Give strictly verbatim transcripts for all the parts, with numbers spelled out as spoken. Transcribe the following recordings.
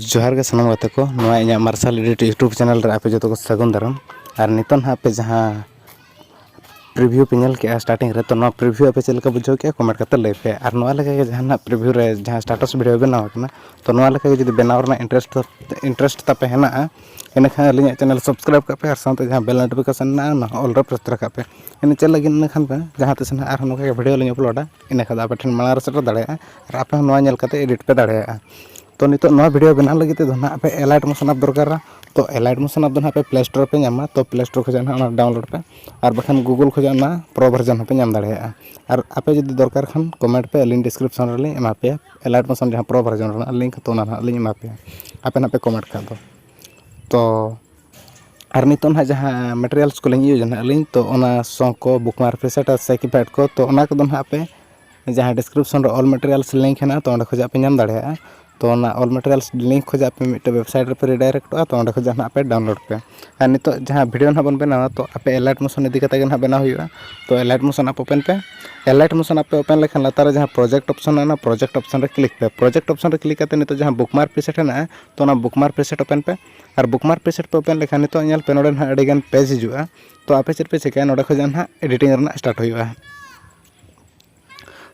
ᱡᱚᱦᱟᱨ ᱜᱮ ᱥᱟᱱᱟᱢ ᱜᱟᱛᱮ ᱠᱚ, ᱱᱚᱣᱟ ᱤᱧᱟᱹᱜ Marshall Edit YouTube channel ᱨᱮ ᱟᱯᱮ ᱡᱚᱛᱚ ᱠᱚ ᱥᱟᱹᱜᱩᱱ ᱫᱟᱨᱟᱢ᱾ ᱟᱨ ᱱᱤᱛᱚᱜ ᱱᱟᱦᱟᱜ ᱯᱮ ᱡᱟᱦᱟᱸ preview ᱯᱮ ᱧᱮᱞ ᱠᱮᱜᱼᱟ starting ᱨᱮ, ᱛᱚ ᱱᱚᱣᱟ preview ᱟᱯᱮ ᱪᱮᱫ ᱞᱮᱠᱟ ᱵᱩᱡᱷᱟᱹᱣ ᱠᱮᱜᱼᱟ comment ᱠᱟᱛᱮ ᱞᱟᱹᱭ ᱯᱮ᱾ ᱟᱨ ᱱᱚᱣᱟ ᱞᱮᱠᱟ ᱜᱮ ᱡᱟᱦᱟᱱᱟᱜ preview ᱨᱮ ᱡᱟᱦᱟᱸ status video ᱵᱮᱱᱟᱣ ᱟᱠᱟᱱᱟ, ᱛᱚ ᱱᱚᱣᱟ ᱞᱮᱠᱟ ᱜᱮ ᱡᱩᱫᱤ ᱵᱮᱱᱟᱣ ᱨᱮᱱᱟᱜ interest interest ᱛᱟᱯᱮ ᱦᱮᱱᱟᱜᱼᱟ, ᱮᱱᱠᱷᱟᱱ ᱟᱹᱞᱤᱧᱟᱜ channel subscribe ᱠᱟᱜ ᱯᱮ ᱟᱨ ᱥᱟᱶᱛᱮ ᱡᱟᱦᱟᱸ bell notification ᱢᱮᱱᱟᱜᱼᱟ, ᱚᱱᱟ ᱦᱚᱸ all ᱨᱮ press ᱛᱚᱨᱟ ᱠᱟᱜ ᱯᱮ᱾ ᱤᱱᱟᱹ ᱪᱮᱫ ᱞᱟᱹᱜᱤᱫ ᱤᱱᱟᱹ ᱠᱷᱟᱱ ᱯᱮ ᱡᱟᱦᱟᱸ ᱛᱤᱥ ᱱᱟᱦᱟᱜ ᱟᱨᱦᱚᱸ ᱱᱚᱝᱠᱟ ᱜᱮ video ᱞᱤᱧ uploadᱟ, ᱤᱱᱟᱹ ᱠᱷᱟᱱ ᱫᱚ ᱟᱯᱮ ᱴᱷᱮᱱ ᱢᱟᱲᱟᱝ ᱨᱮ ᱥᱮᱴᱮᱨ ᱫᱟᱲᱮᱭᱟᱜᱼᱟ ᱟᱨ ᱟᱯᱮ ᱦᱚᱸ ᱱᱚᱣᱟ ᱧᱮᱞ ᱠᱟᱛᱮ edit ᱯᱮ ᱫᱟᱲᱮᱭᱟᱜᱼᱟ᱾ ᱛᱚ ᱱᱤᱛᱚᱜ ᱱᱚᱣᱟ video ᱵᱮᱱᱟᱣ ᱞᱟᱹᱜᱤᱫ ᱛᱮᱫᱚ ᱱᱟᱦᱟᱜ ᱟᱯᱮ Alight Motion app ᱫᱚᱨᱠᱟᱨᱟ᱾ ᱛᱚ Alight Motion app ᱫᱚ ᱱᱟᱦᱟᱜ ᱟᱯᱮ Play Store ᱨᱮᱯᱮ ᱧᱟᱢᱟ᱾ ᱛᱚ Play Store ᱠᱷᱚᱱᱟᱜ ᱱᱟᱦᱟᱜ ᱚᱱᱟ download ᱯᱮ, ᱟᱨ ᱵᱟᱠᱷᱟᱱ Google ᱠᱷᱚᱱᱟᱜ ᱚᱱᱟ Pro version ᱦᱚᱸᱯᱮ ᱧᱟᱢ ᱫᱟᱲᱮᱭᱟᱜᱼᱟ᱾ ᱟᱨ ᱟᱯᱮ ᱡᱩᱫᱤ ᱫᱚᱨᱠᱟᱨ ᱠᱷᱟᱱ comment ᱯᱮ, ᱟᱹᱞᱤᱧ description ᱨᱮᱞᱤᱧ ᱮᱢᱟ ᱯᱮᱭᱟ Alight Motion ᱡᱟᱦᱟᱸ Pro version ᱨᱮᱱᱟᱜ link, ᱛᱚ ᱚᱱᱟ ᱱᱟᱦᱟᱜ ᱞᱤᱧ ᱮᱢᱟ ᱯᱮᱭᱟ, ᱟᱯᱮ ᱱᱟᱦᱟᱜ ᱯᱮ comment ᱠᱷᱟᱱ ᱫᱚ᱾ ᱛᱚ ᱟᱨ ᱱᱤᱛᱚᱜ ᱱᱟᱦᱟᱜ ᱡᱟᱦᱟᱸ materials ᱠᱚᱞᱤᱧ use ᱟ ᱱᱟᱦᱟᱜ ᱟᱹᱞᱤᱧ, ᱛᱚ ᱚᱱᱟ song ᱠᱚ, bookmark preset ᱟᱨ shaky pad ᱠᱚ, ᱛᱚ ᱚᱱᱟ ᱠᱚᱫᱚ ᱱᱟᱦᱟᱜ ᱯᱮ ᱡᱟᱦᱟᱸ description ᱨᱮ all materials link ᱦᱮᱱᱟᱜᱼᱟ, ᱛᱚ ᱚᱸᱰᱮ ᱠᱷᱚᱱᱟᱜ ᱯᱮ ᱧᱟᱢ ᱫᱟᱲᱮᱭᱟᱜᱼᱟ᱾ ᱛᱚ ᱚᱱᱟ all materials link ᱠᱷᱚᱱᱟᱜ ᱯᱮ ᱢᱤᱫᱴᱮᱱ website ᱨᱮᱯᱮ redirectᱚᱜᱼᱟ, ᱛᱚ ᱚᱸᱰᱮ ᱠᱷᱚᱱᱟᱜ ᱱᱟᱦᱟᱜ ᱯᱮ download ᱯᱮ᱾ ᱟᱨ ᱱᱤᱛᱚᱜ ᱡᱟᱦᱟᱸ video ᱱᱟᱦᱟᱜ ᱵᱚᱱ ᱵᱮᱱᱟᱣᱟ, ᱛᱚ ᱟᱯᱮ Alight Motion ᱤᱫᱤ ᱠᱟᱛᱮ ᱜᱮ ᱱᱟᱦᱟᱜ ᱵᱮᱱᱟᱣ ᱦᱩᱭᱩᱜᱼᱟ᱾ ᱛᱚ Alight Motion app open ᱯᱮ᱾ Alight Motion app ᱯᱮ open ᱞᱮᱠᱷᱟᱱ ᱞᱟᱛᱟᱨ ᱨᱮ ᱡᱟᱦᱟᱸ project option ᱢᱮᱱᱟᱜᱼᱟ, ᱚᱱᱟ project option ᱨᱮ click ᱯᱮ᱾ Project option ᱨᱮ click ᱠᱟᱛᱮ ᱱᱤᱛᱚᱜ ᱡᱟᱦᱟᱸ bookmark preset ᱦᱮᱱᱟᱜᱼᱟ, ᱛᱚ ᱚᱱᱟ bookmark preset open ᱯᱮ᱾ ᱟᱨ bookmark preset ᱯᱮ open ᱞᱮᱠᱷᱟᱱ ᱱᱤᱛᱚᱜ ᱧᱮᱞ ᱯᱮ, ᱱᱚᱰᱮ ᱱᱟᱦᱟᱜ ᱟᱹᱰᱤᱜᱟᱱ page ᱦᱤᱡᱩᱜᱼᱟ᱾ ᱛᱚ ᱟᱯᱮ ᱪᱮᱫ ᱯᱮ ᱪᱤᱠᱟᱹᱭᱟ, ᱱᱚᱰᱮ ᱠᱷᱚᱱᱟᱜ ᱱᱟᱦᱟᱜ editing ᱨᱮᱱᱟᱜ start ᱦᱩᱭᱩᱜᱼᱟ᱾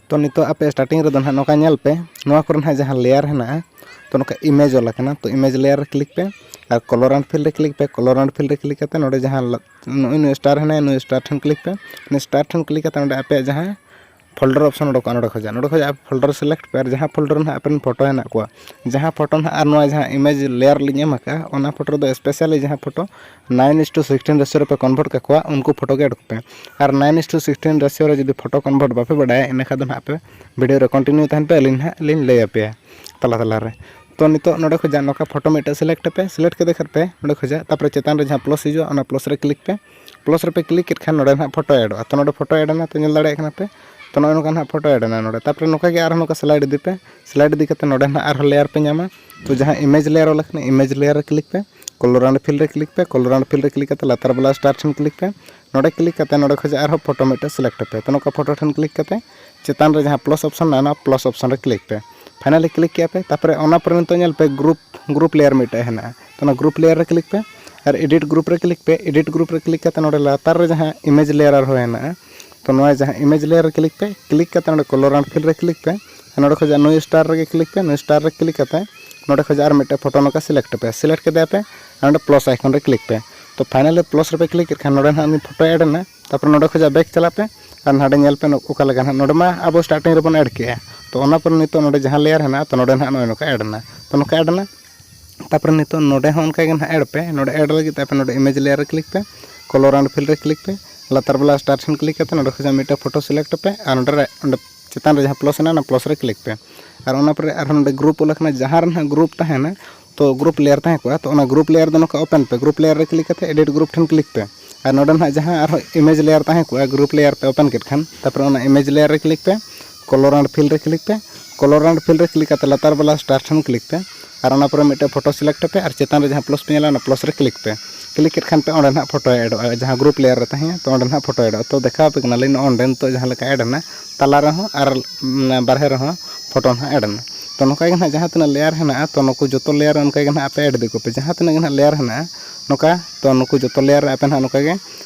ᱛᱚ ᱱᱤᱛᱚᱜ ᱟᱯᱮ starting ᱨᱮᱫᱚ ᱱᱟᱦᱟᱜ ᱱᱚᱝᱠᱟ ᱧᱮᱞ ᱯᱮ, ᱱᱚᱣᱟ ᱠᱚᱨᱮ ᱱᱟᱦᱟᱜ ᱡᱟᱦᱟᱸ layer ᱦᱮᱱᱟᱜᱼᱟ, ᱛᱚ ᱱᱚᱝᱠᱟ image ᱚᱞ ᱟᱠᱟᱱᱟ᱾ ᱛᱚ image layer ᱨᱮ click ᱯᱮ ᱟᱨ color and fill ᱨᱮ click ᱯᱮ᱾ Color and fill ᱨᱮ click ᱠᱟᱛᱮ ᱱᱚᱰᱮ ᱡᱟᱦᱟᱸ ᱞᱟ-, ᱱᱚᱜᱼᱚᱭ ᱱᱩᱭ star ᱦᱮᱱᱟᱭᱟ, ᱱᱩᱭ star ᱴᱷᱮᱱ click ᱯᱮ᱾ ᱱᱩᱭ star ᱴᱷᱮᱱ click ᱠᱟᱛᱮ ᱱᱚᱰᱮ ᱟᱯᱮᱭᱟᱜ ᱡᱟᱦᱟᱸ folder option ᱚᱰᱚᱠᱚᱜᱼᱟ, ᱱᱚᱰᱮ ᱠᱷᱚᱱᱟᱜ, ᱱᱚᱰᱮ ᱠᱷᱚᱱᱟᱜ ᱟᱯᱮ folder select ᱯᱮ ᱟᱨ ᱡᱟᱦᱟᱸ folder ᱨᱮ ᱱᱟᱦᱟᱜ ᱟᱯᱮ ᱨᱮᱱ photo ᱦᱮᱱᱟᱜ ᱠᱚᱣᱟ, ᱡᱟᱦᱟᱸ photo ᱱᱟᱦᱟᱜ ᱟᱨ ᱱᱚᱣᱟ ᱡᱟᱦᱟᱸ image layer ᱞᱤᱧ ᱮᱢ ᱟᱠᱟᱫᱼᱟ, ᱚᱱᱟ photo ᱨᱮᱫᱚ specially ᱡᱟᱦᱟᱸ photo nine is to sixteen ratio ᱨᱮᱯᱮ convert ᱠᱟᱠᱚᱣᱟ, ᱩᱱᱠᱩ photo ᱜᱮ ᱚᱰᱚᱠ ᱯᱮ᱾ ᱟᱨ nine is to sixteen ratio ᱨᱮ ᱡᱩᱫᱤ photo convert ᱵᱟᱯᱮ ᱵᱟᱰᱟᱭᱟ, ᱤᱱᱟᱹ ᱠᱷᱟᱱ ᱫᱚ ᱱᱟᱦᱟᱜ ᱟᱯᱮ video ᱨᱮ continue ᱛᱟᱦᱮᱱ ᱯᱮ, ᱟᱹᱞᱤᱧ ᱱᱟᱦᱟᱜ ᱞᱤᱧ ᱞᱟᱹᱭ ᱟᱯᱮᱭᱟ ᱛᱟᱞᱟ ᱛᱟᱞᱟ ᱨᱮ᱾ ᱛᱚ ᱱᱤᱛᱚᱜ ᱱᱚᱰᱮ ᱠᱷᱚᱱᱟᱜ ᱱᱚᱝᱠᱟ photo ᱢᱤᱫᱴᱮᱱ select ᱯᱮ, select ᱠᱮᱫ ᱠᱷᱟᱱ ᱯᱮ ᱱᱚᱰᱮ ᱠᱷᱚᱱᱟᱜ, ᱛᱟᱨᱯᱚᱨᱮ ᱪᱮᱛᱟᱱ ᱨᱮ ᱡᱟᱦᱟᱸ plus ᱦᱤᱡᱩᱜᱼᱟ, ᱚᱱᱟ plus ᱨᱮ click ᱯᱮ᱾ Plus ᱨᱮᱯᱮ click ᱠᱮᱫ ᱠᱷᱟᱱ ᱱᱚᱰᱮ ᱱᱟᱦᱟᱜ photo addᱚᱜᱼᱟ᱾ ᱛᱚ ᱱᱚᱰᱮ photo add ᱮᱱᱟ, ᱛᱚ ᱧᱮᱞ ᱫᱟᱲᱮᱭᱟᱜ ᱠᱟᱱᱟ ᱯᱮ, ᱛᱚ ᱱᱚᱜᱼᱚᱭ ᱱᱚᱝᱠᱟ ᱱᱟᱦᱟᱜ photo add ᱮᱱᱟ ᱱᱚᱰᱮ᱾ ᱛᱟᱨᱯᱚᱨᱮ ᱱᱚᱝᱠᱟ ᱜᱮ ᱟᱨᱦᱚᱸ ᱱᱚᱝᱠᱟ slide ᱤᱫᱤ ᱯᱮ, slide ᱤᱫᱤ ᱠᱟᱛᱮ ᱱᱚᱰᱮ ᱱᱟᱦᱟᱜ ᱟᱨᱦᱚᱸ layer ᱯᱮ ᱧᱟᱢᱟ᱾ ᱛᱚ ᱡᱟᱦᱟᱸ image layer ᱚᱞ ᱟᱠᱟᱱᱟ, image layer ᱨᱮ click ᱯᱮ, color and fill ᱨᱮ click ᱯᱮ, color and fill ᱨᱮ click ᱠᱟᱛᱮ ᱞᱟᱛᱟᱨ ᱵᱟᱞᱟ star ᱴᱷᱮᱱ click ᱯᱮ᱾ ᱱᱚᱰᱮ click ᱠᱟᱛᱮ ᱱᱚᱰᱮ ᱠᱷᱚᱱᱟᱜ ᱟᱨᱦᱚᱸ photo ᱢᱤᱫᱴᱮᱱ select ᱯᱮ᱾ ᱛᱚ ᱱᱚᱝᱠᱟ photo ᱴᱷᱮᱱ click ᱠᱟᱛᱮ ᱪᱮᱛᱟᱱ ᱨᱮ ᱡᱟᱦᱟᱸ plus option ᱢᱮᱱᱟᱜᱼᱟ, ᱚᱱᱟ plus option ᱨᱮ click ᱯᱮ᱾ Finally click ᱠᱮᱜᱼᱟ ᱯᱮ᱾ ᱛᱟᱨᱯᱚᱨᱮ ᱚᱱᱟ ᱯᱚᱨᱮ ᱱᱤᱛᱚᱜ ᱧᱮᱞ ᱯᱮ group, group layer ᱢᱤᱫᱴᱮᱡ ᱦᱮᱱᱟᱜᱼᱟ᱾ ᱛᱚ ᱚᱱᱟ group layer ᱨᱮ click ᱯᱮ ᱟᱨ edit group ᱨᱮ click ᱯᱮ᱾ Edit group ᱨᱮ click ᱠᱟᱛᱮ ᱱᱚᱰᱮ ᱞᱟᱛᱟᱨ ᱨᱮ ᱡᱟᱦᱟᱸ image layer ᱟᱨᱦᱚᱸ ᱦᱮᱱᱟᱜᱼᱟ, ᱛᱚ ᱱᱚᱣᱟ ᱡᱟᱦᱟᱸ image layer ᱨᱮ click ᱯᱮ᱾ Click ᱠᱟᱛᱮ ᱱᱚᱰᱮ color and fill ᱨᱮ click ᱯᱮ᱾ ᱟᱨ ᱱᱚᱰᱮ ᱠᱷᱚᱱᱟᱜ new star ᱨᱮᱜᱮ click ᱯᱮ᱾ New star ᱨᱮ click ᱠᱟᱛᱮ ᱱᱚᱰᱮ ᱠᱷᱚᱱᱟᱜ ᱟᱨ ᱢᱤᱫᱴᱮᱡ photo ᱱᱚᱝᱠᱟ select ᱯᱮ᱾ Select ᱠᱮᱫᱮᱭᱟ ᱯᱮ ᱟᱨ ᱱᱚᱰᱮ plus icon ᱨᱮ click ᱯᱮ᱾ ᱛᱚ finally plus ᱨᱮᱯᱮ click ᱠᱮᱫ ᱠᱷᱟᱱ ᱱᱚᱰᱮ ᱱᱟᱦᱟᱜ ᱩᱱᱤ photo add ᱮᱱᱟ᱾ ᱛᱟᱨᱯᱚᱨᱮ ᱱᱚᱰᱮ ᱠᱷᱚᱱᱟᱜ back ᱪᱟᱞᱟᱜ ᱯᱮ ᱟᱨ ᱱᱚᱰᱮ ᱧᱮᱞ ᱯᱮ ᱚᱠᱟ ᱞᱮᱠᱟ ᱱᱟᱦᱟᱜ, ᱱᱚᱰᱮ ᱢᱟ ᱟᱵᱚ starting ᱨᱮᱵᱚᱱ add ᱠᱮᱜᱼᱟ᱾ ᱛᱚ ᱚᱱᱟ ᱯᱚᱨᱮ ᱱᱤᱛᱚᱜ ᱱᱚᱰᱮ ᱡᱟᱦᱟᱸ layer ᱦᱮᱱᱟᱜᱼᱟ, ᱛᱚ ᱱᱚᱰᱮ ᱱᱟᱦᱟᱜ ᱱᱚᱜᱼᱚᱭ ᱱᱚᱝᱠᱟ add ᱮᱱᱟ᱾ ᱛᱚ ᱱᱚᱝᱠᱟ add ᱮᱱᱟ᱾ ᱛᱟᱨᱯᱚᱨᱮ ᱱᱤᱛᱚᱜ ᱱᱚᱰᱮ ᱦᱚᱸ ᱚᱱᱠᱟ ᱜᱮ ᱱᱟᱦᱟᱜ add ᱯᱮ᱾ ᱱᱚᱰᱮ add ᱞᱟᱹᱜᱤᱫ ᱛᱮ ᱟᱯᱮ ᱱᱚᱰᱮ image layer ᱨᱮ click ᱯᱮ, color and fill ᱨᱮ click ᱯᱮ, ᱞᱟᱛᱟᱨ ᱵᱟᱞᱟ star ᱴᱷᱮᱱ click ᱠᱟᱛᱮ ᱱᱚᱰᱮ ᱠᱷᱚᱱᱟᱜ ᱢᱤᱫᱴᱮᱱ photo select ᱯᱮ ᱟᱨ ᱱᱚᱰᱮ ᱨᱮ, ᱚᱸᱰᱮ ᱪᱮᱛᱟᱱ ᱨᱮ ᱡᱟᱦᱟᱸ plus ᱦᱮᱱᱟᱜᱼᱟ, ᱚᱱᱟ plus ᱨᱮ click ᱯᱮ᱾ ᱟᱨ ᱚᱱᱟ ᱯᱚᱨᱮ ᱟᱨᱦᱚᱸ ᱱᱚᱰᱮ group ᱚᱞ ᱟᱠᱟᱱᱟ, ᱡᱟᱦᱟᱸ ᱨᱮ ᱱᱟᱦᱟᱜ group ᱛᱟᱦᱮᱱᱟ, ᱛᱚ group layer ᱛᱟᱦᱮᱸ ᱠᱚᱜᱼᱟ, ᱛᱚ ᱚᱱᱟ group layer ᱫᱚ ᱱᱚᱝᱠᱟ open ᱯᱮ᱾ Group layer ᱨᱮ click ᱠᱟᱛᱮ edit group ᱴᱷᱮᱱ click ᱯᱮ᱾ ᱟᱨ ᱱᱚᱰᱮ ᱱᱟᱦᱟᱜ ᱡᱟᱦᱟᱸ ᱟᱨᱦᱚᱸ image layer ᱛᱟᱦᱮᱸ ᱠᱚᱜᱼᱟ, group layer ᱯᱮ open ᱠᱮᱫ ᱠᱷᱟᱱ, ᱛᱟᱨᱯᱚᱨᱮ ᱚᱱᱟ image layer ᱨᱮ click ᱯᱮ, color and fill ᱨᱮ click ᱯᱮ᱾ Color and fill ᱨᱮ click ᱠᱟᱛᱮ ᱞᱟᱛᱟᱨ ᱵᱟᱞᱟ star ᱴᱷᱮᱱ click ᱯᱮ᱾ ᱟᱨ ᱚᱱᱟ ᱯᱚᱨᱮ ᱢᱤᱫᱴᱮᱱ photo select ᱯᱮ ᱟᱨ ᱪᱮᱛᱟᱱ ᱨᱮ ᱡᱟᱦᱟᱸ plus ᱯᱮ ᱧᱮᱞᱟ, ᱚᱱᱟ plus ᱨᱮ click ᱯᱮ᱾ Click ᱠᱮᱫ ᱠᱷᱟᱱ ᱯᱮ ᱚᱸᱰᱮ ᱱᱟᱦᱟᱜ photo addᱚᱜᱼᱟ, ᱡᱟᱦᱟᱸ group layer ᱨᱮ ᱛᱟᱦᱮᱸᱭᱟ, ᱛᱚ ᱚᱸᱰᱮ ᱱᱟᱦᱟᱜ photo addᱚᱜᱼᱟ᱾ ᱛᱚ ᱫᱮᱠᱷᱟᱣ ᱟᱯᱮ ᱠᱟᱱᱟᱞᱤᱧ ᱱᱚᱜᱼᱚ ᱱᱚᱸᱰᱮ ᱱᱤᱛᱚᱜ ᱡᱟᱦᱟᱸ ᱞᱮᱠᱟ add ᱮᱱᱟ, ᱛᱟᱞᱟ ᱨᱮᱦᱚᱸ ᱟᱨ, ᱩᱢ, ᱵᱟᱨᱦᱮ ᱨᱮᱦᱚᱸ photo ᱱᱟᱦᱟᱜ add ᱮᱱᱟ᱾ ᱛᱚ ᱱᱚᱝᱠᱟ ᱜᱮ ᱱᱟᱦᱟᱜ ᱡᱟᱦᱟᱸ ᱛᱤᱱᱟᱹᱜ layer ᱦᱮᱱᱟᱜᱼᱟ, ᱛᱚ ᱱᱩᱠᱩ ᱡᱚᱛᱚ layer ᱚᱱᱠᱟ ᱜᱮ ᱱᱟᱦᱟᱜ ᱟᱯᱮ add ᱤᱫᱤ ᱠᱚᱯᱮ᱾ ᱡᱟᱦᱟᱸ ᱛᱤᱱᱟᱹᱜ ᱜᱮ ᱱᱟᱦᱟᱜ layer ᱦᱮᱱᱟᱜᱼᱟ ᱱᱚᱝᱠᱟ, ᱛᱚ ᱱᱩᱠᱩ ᱡᱚᱛᱚ layer ᱨᱮ ᱟᱯᱮ ᱱᱟᱦᱟᱜ ᱱᱚᱝᱠᱟ ᱜᱮ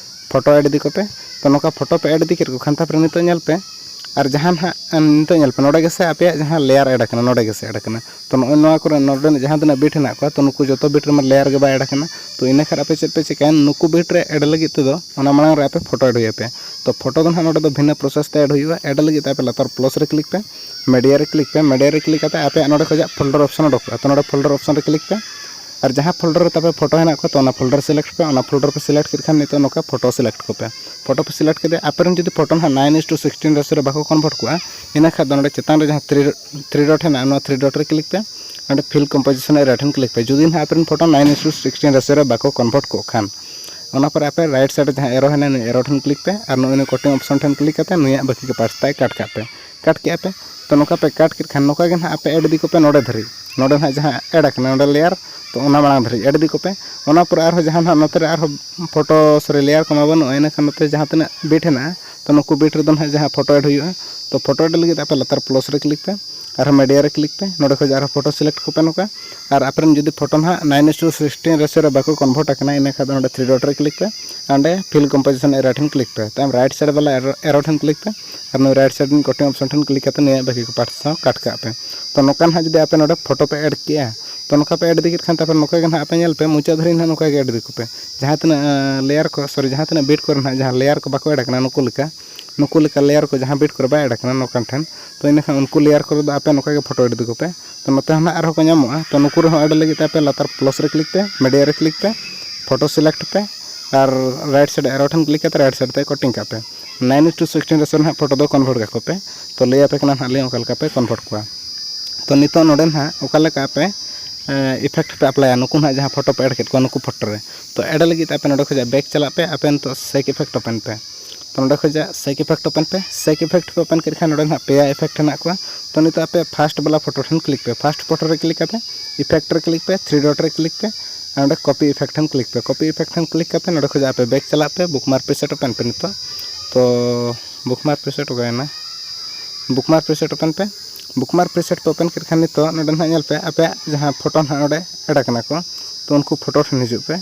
photo add ᱤᱫᱤ ᱠᱚᱯᱮ᱾ ᱛᱚ ᱱᱚᱝᱠᱟ photo ᱯᱮ add ᱤᱫᱤ ᱠᱮᱫ ᱠᱚ ᱠᱷᱟᱱ, ᱛᱟᱨᱯᱚᱨᱮ ᱱᱤᱛᱚᱜ ᱧᱮᱞ ᱯᱮ, ᱟᱨ ᱡᱟᱦᱟᱸ ᱱᱟᱦᱟᱜ, ᱱᱤᱛᱚᱜ ᱧᱮᱞ ᱯᱮ, ᱱᱚᱰᱮ ᱜᱮᱥᱮ ᱟᱯᱮᱭᱟᱜ ᱡᱟᱦᱟᱸ layer add ᱟᱠᱟᱱᱟ, ᱱᱚᱰᱮ ᱜᱮᱥᱮ add ᱟᱠᱟᱱᱟ᱾ ᱛᱚ ᱱᱚᱜᱼᱚᱭ ᱱᱚᱣᱟ ᱠᱚᱨᱮ ᱱᱚᱰᱮ ᱡᱟᱦᱟᱸ ᱛᱤᱱᱟᱹᱜ bit ᱦᱮᱱᱟᱜ ᱠᱚᱣᱟ, ᱛᱚ ᱱᱩᱠᱩ ᱡᱚᱛᱚ bit ᱨᱮᱢᱟ layer ᱜᱮ ᱵᱟᱭ add ᱟᱠᱟᱱᱟ᱾ ᱛᱚ ᱤᱱᱟᱹ ᱠᱷᱟᱱ ᱟᱯᱮ ᱪᱮᱫ ᱯᱮ ᱪᱤᱠᱟᱹᱭᱟ, ᱱᱩᱠᱩ bit ᱨᱮ add ᱞᱟᱹᱜᱤᱫ ᱛᱮᱫᱚ ᱚᱱᱟ ᱢᱟᱲᱟᱝ ᱨᱮ ᱟᱯᱮ photo add ᱦᱩᱭ ᱟᱯᱮᱭᱟ᱾ ᱛᱚ photo ᱫᱚ ᱱᱟᱦᱟᱜ ᱱᱚᱰᱮ ᱫᱚ ᱵᱷᱤᱱᱟᱹ process ᱛᱮ add ᱦᱩᱭᱩᱜᱼᱟ᱾ Add ᱞᱟᱹᱜᱤᱫ ᱛᱮ ᱟᱯᱮ ᱞᱟᱛᱟᱨ plus ᱨᱮ click ᱯᱮ, media ᱨᱮ click ᱯᱮ᱾ Media ᱨᱮ click ᱠᱟᱛᱮ ᱟᱯᱮᱭᱟᱜ ᱱᱚᱰᱮ ᱠᱷᱚᱱᱟᱜ folder option ᱩᱰᱩᱠᱚᱜᱼᱟ᱾ ᱛᱚ ᱱᱚᱰᱮ folder option ᱨᱮ click ᱯᱮ᱾ ᱟᱨ ᱡᱟᱦᱟᱸ folder ᱨᱮ ᱛᱟᱯᱮ photo ᱦᱮᱱᱟᱜ ᱠᱚᱣᱟ, ᱛᱚ ᱚᱱᱟ folder select ᱯᱮ᱾ ᱚᱱᱟ folder ᱯᱮ select ᱠᱮᱫ ᱠᱷᱟᱱ ᱱᱤᱛᱚᱜ ᱱᱚᱝᱠᱟ photo select ᱠᱚᱯᱮ᱾ Photo ᱯᱮ select ᱠᱮᱫᱟ, ᱟᱯᱮ ᱨᱮᱱ ᱡᱩᱫᱤ photo ᱱᱟᱦᱟᱜ nine is to sixteen ratio ᱨᱮ ᱵᱟᱠᱚ convert ᱠᱚᱜᱼᱟ, ᱤᱱᱟᱹ ᱠᱷᱟᱱ ᱫᱚ ᱱᱚᱰᱮ ᱪᱮᱛᱟᱱ ᱨᱮ ᱡᱟᱦᱟᱸ three, three dot ᱦᱮᱱᱟᱜᱼᱟ, ᱱᱚᱣᱟ three dot ᱨᱮ click ᱯᱮ᱾ ᱱᱚᱰᱮ fill composition area ᱴᱷᱮᱱ click ᱯᱮ᱾ ᱡᱩᱫᱤ ᱱᱟᱦᱟᱜ ᱟᱯᱮ ᱨᱮᱱ photo nine is to sixteen ratio ᱨᱮ ᱵᱟᱠᱚ convert ᱠᱚᱜ ᱠᱷᱟᱱ, ᱚᱱᱟ ᱯᱚᱨᱮ ᱟᱯᱮ right side ᱨᱮ ᱡᱟᱦᱟᱸ arrow ᱦᱮᱱᱟᱜᱼᱟ, ᱱᱩᱭ arrow ᱴᱷᱮᱱ click ᱯᱮ ᱟᱨ ᱱᱚᱜᱼᱚᱭ ᱱᱩᱭ cutting option ᱴᱷᱮᱱ click ᱠᱟᱛᱮ ᱱᱩᱭᱟᱜ ᱵᱟᱹᱠᱤ ᱠᱚ parts ᱛᱟᱭ cut ᱠᱟᱜ ᱯᱮ᱾ Cut ᱠᱮᱜᱼᱟ ᱯᱮ, ᱛᱚ ᱱᱚᱝᱠᱟ ᱯᱮ cut ᱠᱮᱫ ᱠᱷᱟᱱ ᱱᱚᱝᱠᱟ ᱜᱮ ᱱᱟᱦᱟᱜ ᱟᱯᱮ add ᱤᱫᱤ ᱠᱚᱯᱮ ᱱᱚᱰᱮ ᱫᱷᱟᱹᱨᱤᱡ᱾ ᱱᱚᱰᱮ ᱱᱟᱦᱟᱜ ᱡᱟᱦᱟᱸ add ᱟᱠᱟᱱᱟ ᱱᱚᱰᱮ layer, ᱛᱚ ᱚᱱᱟ ᱢᱟᱲᱟᱝ ᱫᱷᱟᱹᱨᱤᱡ add ᱤᱫᱤ ᱠᱚᱯᱮ᱾ ᱚᱱᱟ ᱯᱚᱨᱮ ᱟᱨᱦᱚᱸ ᱡᱟᱦᱟᱸ ᱱᱟᱦᱟᱜ ᱱᱚᱛᱮ ᱨᱮ ᱟᱨᱦᱚᱸ photo ᱥᱮ layer ᱠᱚᱢᱟ ᱵᱟᱹᱱᱩᱜᱼᱟ, ᱤᱱᱟᱹᱠᱷᱟᱱ ᱱᱚᱛᱮ ᱡᱟᱦᱟᱸ ᱛᱤᱱᱟᱹᱜ bit ᱦᱮᱱᱟᱜᱼᱟ, ᱛᱚ ᱱᱩᱠᱩ bit ᱨᱮᱫᱚ ᱱᱟᱦᱟᱜ ᱡᱟᱦᱟᱸ photo add ᱦᱩᱭᱩᱜᱼᱟ, ᱛᱚ photo add ᱞᱟᱹᱜᱤᱫ ᱟᱯᱮ ᱞᱟᱛᱟᱨ plus ᱨᱮ click ᱯᱮ᱾ ᱟᱨᱦᱚᱸ ᱢᱤᱰᱤᱭᱟ ᱨᱮ ᱠᱞᱤᱠ ᱯᱮ᱾ ᱱᱚᱰᱮ ᱠᱷᱚᱱ ᱟᱨᱦᱚᱸ ᱯᱷᱳᱴᱳ ᱥᱤᱞᱮᱠᱴ ᱠᱚᱯᱮ ᱱᱚᱝᱠᱟ᱾ ᱟᱨ ᱟᱯᱮ ᱨᱮᱱ ᱡᱩᱫᱤ ᱯᱷᱳᱴᱳ ᱱᱟᱦᱟᱜ ᱱᱟᱭᱤᱱ ᱤᱥ ᱴᱩ ᱥᱤᱠᱥᱴᱤᱱ ᱨᱮᱥᱤᱭᱳ ᱨᱮ ᱵᱟᱠᱚ ᱠᱚᱱᱵᱷᱟᱨᱴ ᱟᱠᱟᱱᱟ, ᱤᱱᱟᱹ ᱠᱷᱟᱱ ᱫᱚ ᱱᱚᱰᱮ ᱛᱷᱨᱤ ᱰᱚᱴ ᱨᱮ ᱠᱞᱤᱠ ᱯᱮ᱾ ᱚᱸᱰᱮ ᱯᱷᱤᱞ ᱠᱚᱢᱯᱳᱡᱤᱥᱚᱱ ᱮᱨᱟ ᱴᱷᱮᱱ ᱠᱞᱤᱠ ᱯᱮ᱾ ᱛᱟᱭᱚᱢ ᱨᱟᱭᱤᱴ ᱥᱟᱭᱤᱰ ᱵᱟᱞᱟ ᱮᱨᱳ ᱴᱷᱮᱱ ᱠᱞᱤᱠ ᱯᱮ᱾ ᱟᱨ ᱱᱩᱭ ᱨᱟᱭᱤᱴ ᱥᱟᱭᱤᱰ ᱨᱮᱱ ᱠᱚᱴᱤᱝ ᱚᱯᱥᱚᱱ ᱴᱷᱮᱱ ᱠᱞᱤᱠ ᱠᱟᱛᱮ ᱱᱩᱭᱟᱜ ᱵᱟᱹᱠᱤ ᱠᱚ ᱯᱟᱨᱴ ᱥᱟᱶ ᱠᱟᱴ ᱠᱟᱜ ᱯᱮ᱾ ᱛᱚ ᱱᱚᱝᱠᱟ ᱱᱟᱦᱟᱜ ᱡᱩᱫᱤ ᱟᱯᱮ ᱱᱚᱰᱮ ᱯᱷᱳᱴᱳ ᱯᱮ ᱮᱰ ᱠᱮᱜᱼᱟ, ᱛᱚ ᱱᱚᱝᱠᱟ ᱯᱮ ᱮᱰ ᱤᱫᱤ ᱠᱮᱫ ᱠᱷᱟᱱ ᱛᱟᱨᱯᱚᱨ ᱱᱚᱝᱠᱟ ᱜᱮ ᱱᱟᱦᱟᱜ ᱟᱯᱮ ᱧᱮᱞ ᱯᱮ, ᱢᱩᱪᱟᱹᱫ ᱫᱷᱟᱹᱨᱤᱡ ᱱᱟᱦᱟᱜ ᱱᱚᱝᱠᱟ ᱜᱮ ᱮᱰ ᱤᱫᱤ ᱠᱚᱯᱮ᱾ ᱡᱟᱦᱟᱸ ᱛᱤᱱᱟᱹᱜ ᱞᱮᱭᱟᱨ ᱠᱚ, ᱥᱚᱨᱤ, ᱡᱟᱦᱟᱸ ᱛᱤᱱᱟᱹᱜ ᱵᱤᱴ ᱠᱚᱨᱮ ᱱᱟᱦᱟᱜ ᱡᱟᱦᱟᱸ ᱞᱮᱭᱟᱨ ᱠᱚ ᱵᱟᱠᱚ ᱮᱰ ᱟᱠᱟᱱᱟ, ᱱᱩᱠᱩ ᱞᱮᱠᱟ, ᱱᱩᱠᱩ ᱞᱮᱠᱟ ᱞᱮᱭᱟᱨ ᱠᱚ ᱡᱟᱦᱟᱸ ᱵᱤᱴ ᱠᱚᱨᱮ ᱵᱟᱭ ᱮᱰ ᱟᱠᱟᱱᱟ ᱱᱚᱝᱠᱟᱱ ᱴᱷᱮᱱ, ᱛᱚ ᱤᱱᱟᱹᱠᱷᱟᱱ ᱩᱱᱠᱩ ᱞᱮᱭᱟᱨ ᱠᱚᱨᱮ ᱫᱚ ᱟᱯᱮ ᱱᱚᱝᱠᱟ ᱜᱮ ᱯᱷᱳᱴᱳ ᱮᱰ ᱤᱫᱤ ᱠᱚᱯᱮ᱾ ᱛᱚ ᱱᱚᱛᱮ ᱦᱚᱸ ᱱᱟᱦᱟᱜ ᱟᱨᱦᱚᱸ ᱠᱚ ᱧᱟᱢᱚᱜᱼᱟ᱾ ᱛᱚ ᱱᱩᱠᱩ ᱨᱮᱦᱚᱸ ᱮᱰ ᱞᱟᱹᱜᱤᱫ ᱛᱮ ᱟᱯᱮ ᱞᱟᱛᱟᱨ ᱯᱞᱟᱥ ᱨᱮ ᱠᱞᱤᱠ ᱯᱮ, ᱢᱤᱰᱤᱭᱟ ᱨᱮ ᱠᱞᱤᱠ ᱯᱮ, ᱯᱷᱳᱴᱳ ᱥᱤᱞᱮᱠᱴ ᱯᱮ, ᱟᱨ ᱨᱟᱭᱤᱴ ᱥᱟᱭᱤᱰ ᱮᱨᱳ ᱴᱷᱮᱱ ᱠᱞᱤᱠ ᱠᱟᱛᱮ ᱨᱟᱭᱤᱴ ᱥᱟᱭᱤᱰ ᱛᱮ ᱠᱚᱴᱤᱝ ᱠᱟᱜ ᱯᱮ᱾ ᱱᱟᱭᱤᱱ ᱤᱥ ᱴᱩ ᱥᱤᱠᱥᱴᱤᱱ ᱨᱮᱥᱤᱭᱳ ᱱᱟᱦᱟᱜ ᱯᱷᱳᱴᱳ ᱫᱚ ᱠᱚᱱᱵᱷᱟᱨᱴ ᱠᱟᱠᱚ ᱯᱮ᱾ ᱛᱚ ᱞᱟᱹᱭ ᱟᱯᱮ ᱠᱟᱱᱟ ᱱᱟᱦᱟᱜ ᱞᱤᱧ ᱚᱠᱟ ᱞᱮᱠᱟ ᱯᱮ ᱠᱚᱱᱵᱷᱟᱨᱴ ᱠᱚᱣᱟ᱾ ᱛᱚ ᱱᱤᱛᱚᱜ ᱱᱚᱰᱮ ᱱᱟᱦᱟᱜ ᱚᱠᱟ ᱞᱮᱠᱟ ᱟᱯᱮ ᱤᱯᱷᱮᱠᱴ ᱯᱮ ᱟᱯᱞᱟᱭᱟ, ᱱᱩᱠᱩ ᱱᱟᱦᱟᱜ ᱡᱟᱦᱟᱸ ᱯᱷᱳᱴᱳ ᱯᱮ ᱮᱰ ᱠᱮᱫ ᱠᱚᱣᱟ ᱱᱩᱠᱩ ᱯᱷᱳᱴᱳ ᱨᱮ, ᱛᱚ ᱮᱰ ᱞᱟᱹᱜᱤᱫ ᱛᱮ ᱟᱯᱮ ᱱᱚᱰᱮ ᱠᱷᱚᱱᱟᱜ ᱵᱮᱠ ᱪᱟᱞᱟᱜ ᱯᱮ, ᱟᱯᱮ ᱱᱤᱛᱚᱜ ᱥᱮᱠ ᱤᱯᱷᱮᱠᱴ ᱳᱯᱮᱱ ᱯᱮ᱾ ᱛᱚ ᱱᱚᱰᱮ ᱠᱷᱚᱱᱟᱜ ᱥᱮᱠ ᱤᱯᱷᱮᱠᱴ ᱳᱯᱮᱱ ᱯᱮ᱾ ᱥᱮᱠ ᱤᱯᱷᱮᱠᱴ ᱯᱮ ᱳᱯᱮᱱ ᱠᱮᱫ ᱠᱷᱟᱱ ᱱᱚᱰᱮ ᱱᱟᱦᱟᱜ ᱯᱮᱭᱟ ᱤᱯᱷᱮᱠᱴ ᱦᱮᱱᱟᱜ ᱠᱚᱣᱟ᱾ ᱛᱚ ᱱᱤᱛᱚᱜ ᱟᱯᱮ ᱯᱷᱟᱥᱴ ᱵᱟᱞᱟ ᱯᱷᱳᱴᱳ ᱴᱷᱮᱱ ᱠᱞᱤᱠ ᱯᱮ, ᱯᱷᱟᱥᱴ ᱯᱷᱳᱴᱳ ᱨᱮ ᱠᱞᱤᱠ ᱠᱟᱛᱮ ᱤᱯᱷᱮᱠᱴ ᱨᱮ ᱠᱞᱤᱠ ᱯᱮ, ᱛᱷᱨᱤ ᱰᱚᱴ ᱨᱮ ᱠᱞᱤᱠ ᱯᱮ, ᱟᱨ ᱚᱸᱰᱮ ᱠᱚᱯᱤ ᱤᱯᱷᱮᱠᱴ ᱴᱷᱮᱱ ᱠᱞᱤᱠ ᱯᱮ᱾ ᱠᱚᱯᱤ ᱤᱯᱷᱮᱠᱴ ᱴᱷᱮᱱ ᱠᱞᱤᱠ ᱠᱟᱛᱮ ᱱᱚᱰᱮ ᱠᱷᱚᱱᱟᱜ ᱟᱯᱮ ᱵᱮᱠ ᱪᱟᱞᱟᱜ ᱯᱮ, ᱵᱩᱠᱢᱟᱨᱠ ᱯᱨᱤᱥᱮᱴ ᱳᱯᱮᱱ ᱯᱮ ᱱᱤᱛᱚᱜ᱾ ᱛᱚ ᱵᱩᱠᱢᱟᱨᱠ ᱯᱨᱤᱥᱮᱴ ᱚᱠᱟᱭᱮᱱᱟ? ᱵᱩᱠᱢᱟᱨᱠ ᱯᱨᱤᱥᱮᱴ ᱳᱯᱮᱱ ᱯᱮ᱾ ᱵᱩᱠᱢᱟᱨᱠ ᱯᱨᱤᱥᱮᱴ ᱯᱮ ᱳᱯᱮᱱ ᱠᱮᱫ ᱠᱷᱟᱱ ᱱᱤᱛᱚᱜ ᱱᱚᱰᱮ ᱱᱟᱦᱟᱜ ᱧᱮᱞ ᱯᱮ, ᱟᱯᱮᱭᱟᱜ ᱡᱟᱦᱟᱸ ᱯᱷᱳᱴᱳ ᱱᱟᱦᱟᱜ ᱱᱚᱰᱮ ᱮᱰ ᱟᱠᱟᱱᱟ ᱠᱚ, ᱛᱚ ᱩᱱᱠᱩ ᱯᱷᱳᱴᱳ ᱴᱷᱮᱱ ᱦᱤᱡᱩᱜ ᱯᱮ᱾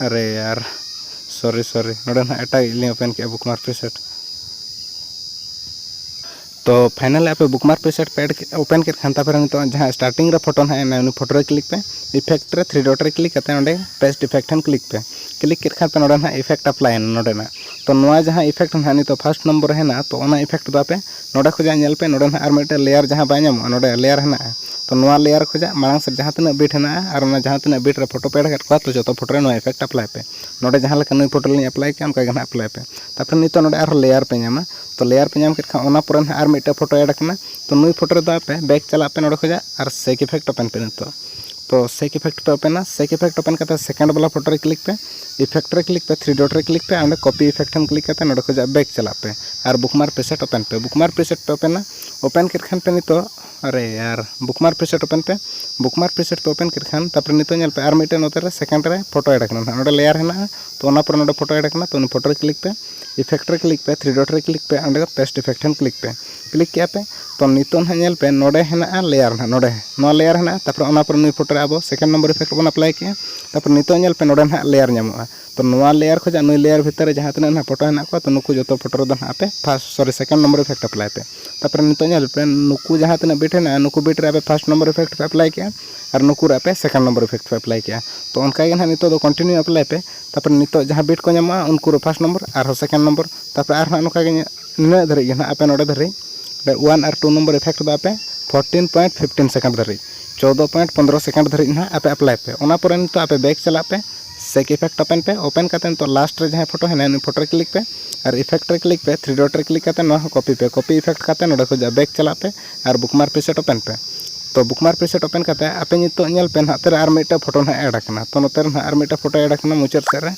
ᱟᱨᱮ ᱭᱟᱨ, ᱥᱚᱨᱤ ᱥᱚᱨᱤ, ᱱᱚᱰᱮ ᱱᱟᱦᱟᱜ ᱮᱴᱟᱜ ᱞᱤᱧ ᱳᱯᱮᱱ ᱠᱮᱫᱼᱟ ᱵᱩᱠᱢᱟᱨᱠ ᱯᱨᱤᱥᱮᱴ᱾ ᱛᱚ ᱯᱷᱟᱭᱱᱟᱞᱤ ᱟᱯᱮ ᱵᱩᱠᱢᱟᱨᱠ ᱯᱨᱤᱥᱮᱴ ᱯᱮ ᱳᱯᱮᱱ ᱠᱮᱫ ᱠᱷᱟᱱ, ᱛᱟᱨᱯᱚᱨᱮ ᱱᱤᱛᱚᱜ ᱡᱟᱦᱟᱸ ᱥᱴᱟᱨᱴᱤᱝ ᱨᱮ ᱯᱷᱳᱴᱳ ᱱᱟᱦᱟᱜ ᱮᱱᱟ, ᱩᱱᱤ ᱯᱷᱳᱴᱳ ᱨᱮ ᱠᱞᱤᱠ ᱯᱮ, ᱤᱯᱷᱮᱠᱴ ᱨᱮ ᱛᱷᱨᱤ ᱰᱚᱴ ᱨᱮ ᱠᱞᱤᱠ ᱠᱟᱛᱮ ᱚᱸᱰᱮ ᱯᱮᱥᱴ ᱤᱯᱷᱮᱠᱴ ᱴᱷᱮᱱ ᱠᱞᱤᱠ ᱯᱮ᱾ ᱠᱞᱤᱠ ᱠᱮᱫ ᱠᱷᱟᱱ ᱯᱮ ᱱᱚᱰᱮ ᱱᱟᱦᱟᱜ ᱤᱯᱷᱮᱠᱴ ᱟᱯᱞᱟᱭ ᱮᱱᱟ ᱱᱚᱰᱮᱱᱟᱜ᱾ ᱛᱚ ᱱᱚᱣᱟ ᱡᱟᱦᱟᱸ ᱤᱯᱷᱮᱠᱴ ᱱᱟᱦᱟᱜ ᱱᱤᱛᱚᱜ ᱯᱷᱟᱥᱴ ᱱᱚᱢᱵᱚᱨ ᱨᱮ ᱦᱮᱱᱟᱜᱼᱟ, ᱛᱚ ᱚᱱᱟ ᱤᱯᱷᱮᱠᱴ ᱫᱚ ᱟᱯᱮ ᱱᱚᱰᱮ ᱠᱷᱚᱱᱟᱜ ᱧᱮᱞ ᱯᱮ, ᱱᱚᱰᱮ ᱱᱟᱦᱟᱜ ᱟᱨ ᱢᱤᱫᱴᱮᱱ ᱞᱮᱭᱟᱨ ᱡᱟᱦᱟᱸ ᱵᱟᱭ ᱧᱟᱢᱚᱜᱼᱟ, ᱱᱚᱰᱮ ᱞᱮᱭᱟᱨ ᱦᱮᱱᱟᱜᱼᱟ᱾ ᱛᱚ ᱱᱚᱣᱟ ᱞᱮᱭᱟᱨ ᱠᱷᱚᱱᱟᱜ ᱢᱟᱲᱟᱝ ᱥᱮᱫ ᱡᱟᱦᱟᱸ ᱛᱤᱱᱟᱹᱜ ᱵᱤᱴ ᱦᱮᱱᱟᱜᱼᱟ ᱟᱨ ᱚᱱᱟ ᱡᱟᱦᱟᱸ ᱛᱤᱱᱟᱹᱜ ᱵᱤᱴ ᱨᱮ ᱯᱷᱳᱴᱳ ᱯᱮ ᱮᱰ ᱟᱠᱟᱫ ᱠᱚᱣᱟ, ᱛᱚ ᱡᱚᱛᱚ ᱯᱷᱳᱴᱳ ᱨᱮ ᱱᱚᱣᱟ ᱤᱯᱷᱮᱠᱴ ᱟᱯᱞᱟᱭ ᱯᱮ᱾ ᱱᱚᱰᱮ ᱡᱟᱦᱟᱸ ᱞᱮᱠᱟ ᱱᱩᱭ ᱯᱷᱳᱴᱳ ᱞᱤᱧ ᱟᱯᱞᱟᱭ ᱠᱮᱫᱼᱟ, ᱚᱱᱠᱟ ᱜᱮ ᱱᱟᱦᱟᱜ ᱟᱯᱞᱟᱭ ᱯᱮ᱾ ᱛᱟᱨᱯᱚᱨᱮ ᱱᱤᱛᱚᱜ ᱱᱚᱰᱮ ᱟᱨᱦᱚᱸ ᱞᱮᱭᱟᱨ ᱯᱮ ᱧᱟᱢᱟ᱾ ᱛᱚ ᱞᱮᱭᱟᱨ ᱯᱮ ᱧᱟᱢ ᱠᱮᱫ ᱠᱷᱟᱱ ᱚᱱᱟ ᱯᱚᱨᱮ ᱱᱟᱦᱟᱜ ᱟᱨ ᱢᱤᱫᱴᱮᱱ ᱯᱷᱳᱴᱳ ᱮᱰ ᱟᱠᱟᱱᱟ᱾ ᱛᱚ ᱱᱩᱭ ᱯᱷᱳᱴᱳ ᱨᱮᱫᱚ ᱟᱯᱮ ᱵᱮᱠ ᱪᱟᱞᱟᱜ ᱯᱮ ᱱᱚᱰᱮ ᱠᱷᱚᱱᱟᱜ ᱟᱨ ᱥᱮᱠ ᱤᱯᱷᱮᱠᱴ ᱳᱯᱮᱱ ᱯᱮ ᱱᱤᱛᱚᱜ᱾ ᱛᱚ ᱥᱮᱠ ᱤᱯᱷᱮᱠᱴ ᱯᱮ ᱳᱯᱮᱱᱟ᱾ ᱥᱮᱠ ᱤᱯᱷᱮᱠᱴ ᱳᱯᱮᱱ ᱠᱟᱛᱮ ᱥᱮᱠᱮᱱᱰ ᱵᱟᱞᱟ ᱯᱷᱳᱴᱳ ᱨᱮ ᱠᱞᱤᱠ ᱯᱮ, ᱤᱯᱷᱮᱠᱴ ᱨᱮ ᱠᱞᱤᱠ ᱯᱮ, ᱛᱷᱨᱤ ᱰᱚᱴ ᱨᱮ ᱠᱞᱤᱠ ᱯᱮ, ᱚᱸᱰᱮ ᱠᱚᱯᱤ ᱤᱯᱷᱮᱠᱴ ᱴᱷᱮᱱ ᱠᱞᱤᱠ ᱠᱟᱛᱮ ᱱᱚᱰᱮ ᱠᱷᱚᱱᱟᱜ ᱵᱮᱠ ᱪᱟᱞᱟᱜ ᱯᱮ ᱟᱨ ᱵᱩᱠᱢᱟᱨᱠ ᱯᱨᱤᱥᱮᱴ ᱳᱯᱮᱱ ᱯᱮ᱾ ᱵᱩᱠᱢᱟᱨᱠ ᱯᱨᱤᱥᱮᱴ ᱯᱮ ᱳᱯᱮᱱᱟ᱾ ᱳᱯᱮᱱ ᱠᱮᱫ ᱠᱷᱟᱱ ᱯᱮ ᱱᱤᱛᱚᱜ ᱟᱨᱮ ᱭᱟᱨ, ᱵᱩᱠᱢᱟᱨᱠ ᱯᱨᱤᱥᱮᱴ ᱳᱯᱮᱱ ᱯᱮ᱾ ᱵᱩᱠᱢᱟᱨᱠ ᱯᱨᱤᱥᱮᱴ ᱯᱮ ᱳᱯᱮᱱ ᱠᱮᱫ ᱠᱷᱟᱱ, ᱛᱟᱨᱯᱚᱨᱮ ᱱᱤᱛᱚᱜ ᱧᱮᱞ ᱯᱮ, ᱟᱨ ᱢᱤᱫᱴᱮᱱ ᱱᱚᱛᱮ ᱨᱮ ᱥᱮᱠᱮᱱᱰ ᱨᱮ ᱯᱷᱳᱴᱳ ᱮᱰ ᱟᱠᱟᱱᱟ ᱱᱟᱦᱟᱜ᱾ ᱱᱚᱰᱮ ᱞᱮᱭᱟᱨ ᱦᱮᱱᱟᱜᱼᱟ, ᱛᱚ ᱚᱱᱟ ᱯᱚᱨᱮ ᱱᱚᱰᱮ ᱯᱷᱳᱴᱳ ᱮᱰ ᱟᱠᱟᱱᱟ, ᱛᱚ ᱩᱱᱤ ᱯᱷᱳᱴᱳ ᱨᱮ ᱠᱞᱤᱠ ᱯᱮ, ᱤᱯᱷᱮᱠᱴ ᱨᱮ ᱠᱞᱤᱠ ᱯᱮ, ᱛᱷᱨᱤ ᱰᱚᱴ ᱨᱮ ᱠᱞᱤᱠ ᱯᱮ, ᱚᱸᱰᱮ ᱯᱮᱥᱴ ᱤᱯᱷᱮᱠᱴ ᱴᱷᱮᱱ ᱠᱞᱤᱠ ᱯᱮ᱾ ᱠᱞᱤᱠ ᱠᱮᱜᱼᱟ ᱯᱮ, ᱛᱚ ᱱᱤᱛᱚᱜ ᱱᱟᱦᱟᱜ ᱧᱮᱞ ᱯᱮ, ᱱᱚᱰᱮ ᱦᱮᱱᱟᱜᱼᱟ ᱞᱮᱭᱟᱨ ᱱᱟᱦᱟᱜ, ᱱᱚᱰᱮ ᱱᱚᱣᱟ ᱞᱮᱭᱟᱨ ᱦᱮᱱᱟᱜᱼᱟ, ᱛᱟᱨᱯᱚᱨᱮ ᱚᱱᱟ ᱯᱚᱨᱮ ᱱᱩᱭ ᱯᱷᱳᱴᱳ ᱨᱮ ᱟᱵᱚ ᱥᱮᱠᱮᱱᱰ ᱱᱚᱢᱵᱚᱨ ᱤᱯᱷᱮᱠᱴ ᱵᱚᱱ ᱟᱯᱞᱟᱭ ᱠᱮᱜᱼᱟ᱾ ᱛᱟᱨᱯᱚᱨᱮ ᱱᱤᱛᱚᱜ ᱧᱮᱞ ᱯᱮ, ᱱᱚᱰᱮ ᱱᱟᱦᱟᱜ ᱞᱮᱭᱟᱨ ᱧᱟᱢᱚᱜᱼᱟ᱾ ᱛᱚ ᱱᱚᱣᱟ ᱞᱮᱭᱟᱨ ᱠᱷᱚᱱᱟᱜ ᱱᱩᱭ ᱞᱮᱭᱟᱨ ᱵᱷᱤᱛᱤᱨ ᱨᱮ ᱡᱟᱦᱟᱸ ᱛᱤᱱᱟᱹᱜ ᱱᱟᱦᱟᱜ ᱯᱷᱳᱴᱳ ᱦᱮᱱᱟᱜ ᱠᱚᱣᱟ, ᱛᱚ ᱱᱩᱠᱩ ᱡᱚᱛᱚ ᱯᱷᱳᱴᱳ ᱨᱮᱫᱚ ᱱᱟᱦᱟᱜ ᱟᱯᱮ ᱯᱷᱟᱥᱴ, ᱥᱚᱨᱤ, ᱥᱮᱠᱮᱱᱰ ᱱᱚᱢᱵᱚᱨ ᱤᱯᱷᱮᱠᱴ ᱟᱯᱞᱟᱭ ᱯᱮ᱾ ᱛᱟᱨᱯᱚᱨᱮ ᱱᱤᱛᱚᱜ ᱧᱮᱞ ᱯᱮ, ᱱᱩᱠᱩ ᱡᱟᱦᱟᱸ ᱛᱤᱱᱟᱹᱜ ᱵᱤᱴ ᱦᱮᱱᱟᱜᱼᱟ, ᱱᱩᱠᱩ ᱵᱤᱴ ᱨᱮ ᱟᱯᱮ ᱯᱷᱟᱥᱴ ᱱᱚᱢᱵᱚᱨ ᱤᱯᱷᱮᱠᱴ ᱯᱮ ᱟᱯᱞᱟᱭ ᱠᱮᱜᱼᱟ, ᱟᱨ ᱱᱩᱠᱩ ᱨᱮ ᱟᱯᱮ ᱥᱮᱠᱮᱱᱰ ᱱᱚᱢᱵᱚᱨ ᱤᱯᱷᱮᱠᱴ ᱯᱮ ᱟᱯᱞᱟᱭ ᱠᱮᱜᱼᱟ᱾ ᱛᱚ ᱚᱱᱠᱟ ᱜᱮ ᱱᱟᱦᱟᱜ ᱱᱤᱛᱚᱜ ᱫᱚ ᱠᱚᱱᱴᱤᱱᱤᱭᱩ ᱟᱯᱞᱟᱭ ᱯᱮ᱾ ᱛᱟᱨᱯᱚᱨᱮ ᱱᱤᱛᱚᱜ ᱡᱟᱦᱟᱸ ᱵᱤᱴ ᱠᱚ ᱧᱟᱢᱚᱜᱼᱟ, ᱩᱱᱠᱩ ᱨᱮ ᱯᱷᱟᱥᱴ ᱱᱚᱢᱵᱚᱨ ᱟᱨᱦᱚᱸ ᱥᱮᱠᱮᱱᱰ ᱱᱚᱢᱵᱚᱨ, ᱛᱟᱨᱯᱚᱨᱮ ᱟᱨᱦᱚᱸ ᱱᱚᱝᱠᱟ ᱜᱮ ᱱᱤᱱᱟᱹᱜ ᱫᱷᱟᱹᱨᱤᱡ ᱜᱮ ᱱᱟᱦᱟᱜ ᱟᱯᱮ ᱱᱚᱰᱮ ᱫᱷᱟᱹᱨᱤᱡ, ᱚᱸᱰᱮ ᱳᱣᱟᱱ ᱟᱨ ᱴᱩ ᱱᱚᱢᱵᱚᱨ ᱤᱯᱷᱮᱠᱴ ᱫᱚ ᱟᱯᱮ ᱯᱷᱳᱨᱴᱤᱱ ᱯᱚᱭᱮᱱᱴ ᱯᱷᱤᱯᱴᱤᱱ ᱥᱮᱠᱮᱱᱰ ᱫᱷᱟᱹᱨᱤᱡ, ᱪᱳᱫᱽᱫᱳ ᱯᱚᱭᱮᱱᱴ ᱯᱚᱱᱫᱽᱨᱚ ᱥᱮᱠᱮᱱᱰ ᱫᱷᱟᱹᱨᱤᱡ ᱱᱟᱦᱟᱜ ᱟᱯᱮ ᱟᱯᱞᱟᱭ ᱯᱮ᱾ ᱚᱱᱟ ᱯᱚᱨᱮ ᱱᱤᱛᱚᱜ ᱟᱯᱮ ᱵᱮᱠ ᱪᱟᱞᱟᱜ ᱯᱮ, ᱥᱮᱠ ᱤᱯᱷᱮᱠᱴ ᱳᱯᱮᱱ ᱯᱮ᱾ ᱳᱯᱮᱱ ᱠᱟᱛᱮ ᱱᱤᱛᱚᱜ ᱞᱟᱥᱴ ᱨᱮ ᱡᱟᱦᱟᱸ ᱯᱷᱳᱴᱳ ᱦᱮᱱᱟᱜᱼᱟ, ᱩᱱᱤ ᱯᱷᱳᱴᱳ ᱨᱮ ᱠᱞᱤᱠ ᱯᱮ, ᱟᱨ ᱤᱯᱷᱮᱠᱴ ᱨᱮ ᱠᱞᱤᱠ ᱯᱮ, ᱛᱷᱨᱤ ᱰᱚᱴ ᱨᱮ ᱠᱞᱤᱠ ᱠᱟᱛᱮ ᱱᱚᱣᱟ ᱦᱚᱸ ᱠᱚᱯᱤ ᱯᱮ᱾ ᱠᱚᱯᱤ ᱤᱯᱷᱮᱠᱴ ᱠᱟᱛᱮ ᱱᱚᱰᱮ ᱠᱷᱚᱱᱟᱜ ᱵᱮᱠ ᱪᱟᱞᱟᱜ ᱯᱮ, ᱟᱨ ᱵᱩᱠᱢᱟᱨᱠ ᱯᱨᱤᱥᱮᱴ ᱳᱯᱮᱱ ᱯᱮ᱾ ᱛᱚ ᱵᱩᱠᱢᱟᱨᱠ ᱯᱨᱤᱥᱮᱴ ᱳᱯᱮᱱ ᱠᱟᱛᱮ ᱟᱯᱮ ᱱᱤᱛᱚᱜ ᱧᱮᱞ ᱯᱮ, ᱱᱟᱦᱟᱜ ᱛᱮ ᱟᱨ ᱢᱤᱫᱴᱮᱱ ᱯᱷᱳᱴᱳ ᱱᱟᱦᱟᱜ ᱮᱰ ᱟᱠᱟᱱᱟ᱾ ᱛᱚ ᱱᱚᱛᱮ ᱨᱮ ᱱᱟᱦᱟᱜ ᱟᱨ ᱢᱤᱫᱴᱮᱱ ᱯᱷᱳᱴᱳ ᱮᱰ ᱟᱠᱟᱱᱟ ᱢᱩᱪᱟᱹᱫ ᱥᱮᱫ ᱨᱮ᱾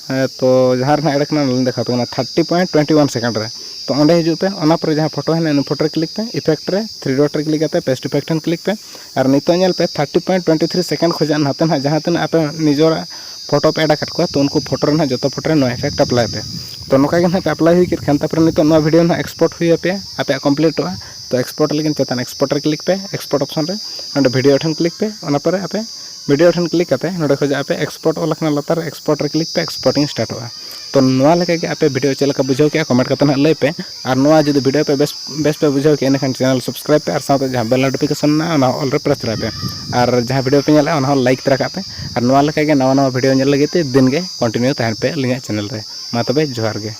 ᱦᱮᱸ, ᱛᱚ ᱡᱟᱦᱟᱸ ᱨᱮ ᱱᱟᱦᱟᱜ ᱮᱰ ᱟᱠᱟᱱᱟ, ᱚᱱᱟ ᱞᱤᱧ ᱫᱮᱠᱷᱟᱣ ᱟᱯᱮ ᱠᱟᱱᱟ, ᱛᱷᱟᱨᱴᱤ ᱯᱚᱭᱮᱱᱴ ᱴᱩᱭᱮᱱᱴᱤ ᱣᱟᱱ ᱥᱮᱠᱮᱱᱰ ᱨᱮ᱾ ᱛᱚ ᱚᱸᱰᱮ ᱦᱤᱡᱩᱜ ᱯᱮ, ᱚᱱᱟ ᱯᱚᱨᱮ ᱡᱟᱦᱟᱸ ᱯᱷᱳᱴᱳ ᱦᱮᱱᱟᱜᱼᱟ, ᱤᱱᱟᱹ ᱯᱷᱳᱴᱳ ᱨᱮ ᱠᱞᱤᱠ ᱯᱮ, ᱤᱯᱷᱮᱠᱴ ᱨᱮ ᱛᱷᱨᱤ ᱰᱚᱴ ᱨᱮ ᱠᱞᱤᱠ ᱠᱟᱛᱮ ᱯᱮᱥᱴ ᱤᱯᱷᱮᱠᱴ ᱴᱷᱮᱱ ᱠᱞᱤᱠ ᱯᱮ᱾ ᱟᱨ ᱱᱤᱛᱚᱜ ᱧᱮᱞ ᱯᱮ, thirty point twenty three second ᱠᱷᱚᱱᱟᱜ ᱱᱟᱛᱮ ᱱᱟᱦᱟᱜ ᱡᱟᱦᱟᱸ ᱛᱤᱱᱟᱹᱜ ᱟᱯᱮ ᱱᱤᱡᱚᱨᱟᱜ ᱯᱷᱳᱴᱳ ᱯᱮ ᱮᱰ ᱟᱠᱟᱫ ᱠᱚᱣᱟ, ᱛᱚ ᱩᱱᱠᱩ ᱯᱷᱳᱴᱳ ᱨᱮ ᱱᱟᱦᱟᱜ ᱡᱚᱛᱚ ᱯᱷᱳᱴᱳ ᱨᱮ ᱱᱚᱣᱟ ᱤᱯᱷᱮᱠᱴ ᱟᱯᱞᱟᱭ ᱯᱮ᱾ ᱛᱚ ᱱᱚᱝᱠᱟ ᱜᱮ ᱱᱟᱦᱟᱜ ᱯᱮ ᱟᱯᱞᱟᱭ ᱦᱩᱭ ᱠᱮᱫ ᱠᱷᱟᱱ, ᱛᱟᱨᱯᱚᱨᱮ ᱱᱤᱛᱚᱜ ᱱᱚᱣᱟ ᱵᱷᱤᱰᱤᱭᱳ ᱱᱟᱦᱟᱜ ᱮᱠᱥᱯᱳᱨᱴ ᱦᱩᱭ ᱟᱯᱮᱭᱟ, ᱟᱯᱮᱭᱟᱜ ᱠᱚᱢᱯᱞᱤᱴᱚᱜᱼᱟ᱾ ᱛᱚ ᱮᱠᱥᱯᱳᱨᱴ ᱞᱟᱹᱜᱤᱫ ᱪᱮᱛᱟᱱ ᱮᱠᱥᱯᱳᱨᱴ ᱨᱮ ᱠᱞᱤᱠ ᱯᱮ, ᱮᱠᱥᱯᱳᱨᱴ ᱚᱯᱥᱚᱱ ᱨᱮ ᱱᱚᱰᱮ ᱵᱷᱤᱰᱤᱭᱳ ᱴᱷᱮᱱ ᱠᱞᱤᱠ ᱯᱮ᱾ ᱚᱱᱟ ᱯᱚᱨᱮ ᱟᱯᱮ ᱵᱷᱤᱰᱤᱭᱳ ᱴᱷᱮᱱ ᱠᱞᱤᱠ ᱠᱟᱛᱮ ᱱᱚᱰᱮ ᱠᱷᱚᱱᱟᱜ ᱟᱯᱮ ᱮᱠᱥᱯᱳᱨᱴ ᱚᱞ ᱟᱠᱟᱱᱟ ᱞᱟᱛᱟᱨ ᱨᱮ, ᱮᱠᱥᱯᱳᱨᱴ ᱨᱮ ᱠᱞᱤᱠ ᱯᱮ, ᱮᱠᱥᱯᱳᱨᱴᱤᱝ ᱥᱴᱟᱨᱴᱚᱜᱼᱟ᱾ ᱛᱚ ᱱᱚᱣᱟ ᱞᱮᱠᱟ ᱜᱮ ᱟᱯᱮ ᱵᱷᱤᱰᱤᱭᱳ ᱪᱮᱫ ᱞᱮᱠᱟ ᱵᱩᱡᱷᱟᱹᱣ ᱠᱮᱜᱼᱟ, ᱠᱚᱢᱮᱱᱴ ᱠᱟᱛᱮ ᱱᱟᱦᱟᱜ ᱞᱟᱹᱭ ᱯᱮ᱾ ᱟᱨ ᱱᱚᱣᱟ ᱡᱩᱫᱤ ᱵᱷᱤᱰᱤᱭᱳ ᱯᱮ ᱵᱮᱥ, ᱵᱮᱥ ᱯᱮ ᱵᱩᱡᱷᱟᱹᱣ ᱠᱮᱜᱼᱟ, ᱮᱸᱰᱮᱠᱷᱟᱱ ᱪᱮᱱᱮᱞ ᱥᱟᱵᱥᱠᱨᱟᱭᱤᱵᱽ ᱯᱮ ᱟᱨ ᱥᱟᱶᱛᱮ ᱡᱟᱦᱟᱸ ᱵᱮᱞ ᱱᱳᱴᱤᱯᱷᱤᱠᱮᱥᱚᱱ ᱢᱮᱱᱟᱜᱼᱟ, ᱚᱱᱟ ᱦᱚᱸ ᱚᱞ ᱨᱮ ᱯᱨᱮᱥ ᱛᱚᱨᱟᱭ ᱯᱮ᱾ ᱟᱨ ᱡᱟᱦᱟᱸ ᱵᱷᱤᱰᱤᱭᱳ ᱯᱮ ᱧᱮᱞᱮᱜᱼᱟ, ᱚᱱᱟ ᱦᱚᱸ ᱞᱟᱭᱤᱠ ᱛᱚᱨᱟ ᱠᱟᱜ ᱯᱮ᱾ ᱟᱨ ᱱᱚᱣᱟ ᱞᱮᱠᱟ ᱜᱮ ᱱᱟᱣᱟ ᱱᱟᱣᱟ ᱵᱷᱤᱰᱤᱭᱳ ᱧᱮᱞ ᱞᱟᱹᱜᱤᱫ ᱛᱮ ᱫᱤᱱ ᱜᱮ ᱠᱚᱱᱴᱤᱱᱤᱭᱩ ᱛᱟᱦᱮᱱ ᱯᱮ ᱟᱹᱞᱤᱧᱟᱜ ᱪᱮᱱᱮᱞ ᱨᱮ᱾ ᱢᱟ ᱛᱚᱵᱮ, ᱡᱚᱦᱟᱨ ᱜᱮ᱾